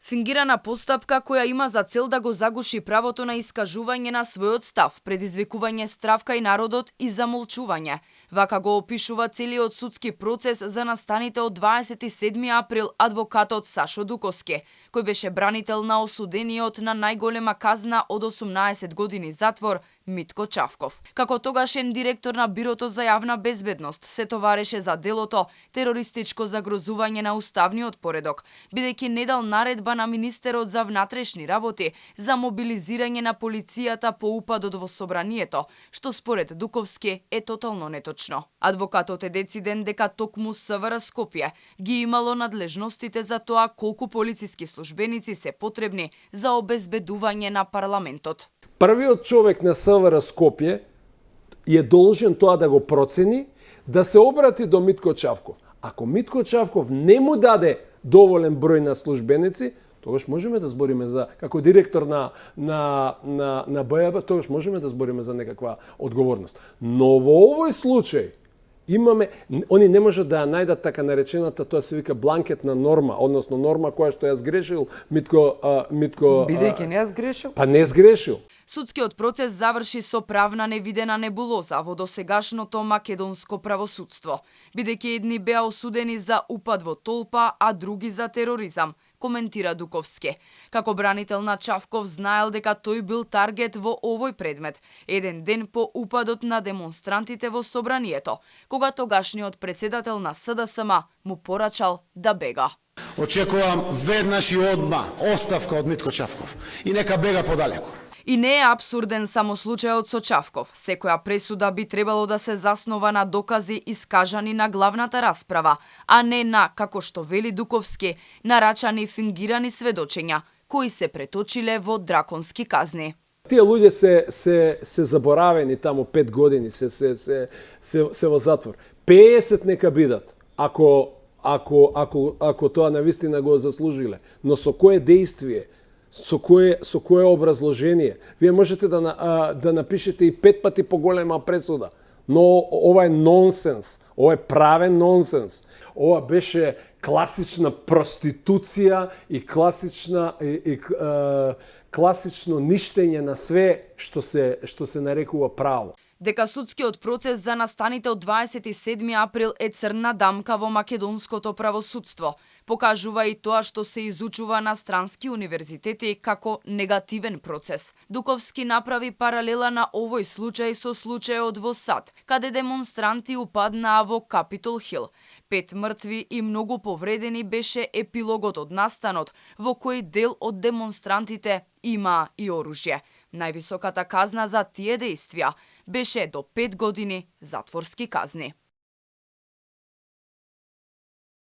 Фингирана постапка која има за цел да го загуши правото на искажување на својот став, предизвикување страв кај народот и замолчување. Вака го опишува целиот судски процес за настаните од 27 април адвокатот Сашо Дуковски, кој беше бранител на осудениот на најголема казна од 18 години затвор Митко Чавков. Како тогашен директор на Бирото за јавна безбедност се товареше за делото терористичко загрозување на уставниот поредок, бидејќи не дал наредба на министерот за внатрешни работи за мобилизирање на полицијата по упадот во собранието, што според Дуковски е тотално неточно. Адвокатот е дециден дека токму СВР Скопје ги имало надлежностите за тоа колку полициски службеници се потребни за обезбедување на парламентот. Првиот човек на СВР Скопје е должен тоа да го процени, да се обрати до Митко Чавков. Ако Митко Чавков не му даде доволен број на службеници, тогаш можеме да збориме за, како директор на БЈБ, тогаш можеме да збориме за некаква одговорност. Но во овој случај они не можат да ја најдат така наречената, тоа се вика бланкетна норма, односно норма која што ја сгрешил Митко бидејќи не ја сгрешил? Па не сгрешил. Судскиот процес заврши со правна невидена небулоза во досегашното македонско правосудство, бидејќи едни беа осудени за упад во толпа, а други за тероризам, коментира Дуковски. Како бранител на Чавков знаел дека тој бил таргет во овој предмет, еден ден по упадот на демонстрантите во собранието, кога тогашниот председател на СДСМ му порачал да бега. Очекувам веднаш и одма оставка од Митко Чавков и нека бега подалеку. И не е апсурден само случајот со Чавков. Секоја пресуда би требало да се заснова на докази искажани на главната расправа, а не на, како што вели Дуковски, нарачани фингирани сведочења, кои се преточиле во драконски казни. Тие луѓе се заборавени таму 5 години, се во затвор. 50 нека бидат, ако тоа навистина го заслужиле. Но со кое дејствие? Со кое образложение? Вие можете да напишете и 5 пати поголема пресуда. Но ова е нонсенс. Ова е правен нонсенс. Ова беше класична проституција и класично ништење на све што се нарекува право. Дека судскиот процес за настаните од 27 април е црна дамка во македонското правосудство, покажува и тоа што се изучува на странски универзитети како негативен процес. Дуковски направи паралела на овој случај со случајот во САД, каде демонстранти упаднаа во Капитол Хил. 5 мртви и многу повредени беше епилогот од настанот, во кој дел од демонстрантите има и оружје. Највисоката казна за тие дејствија беше до 5 години затворски казни.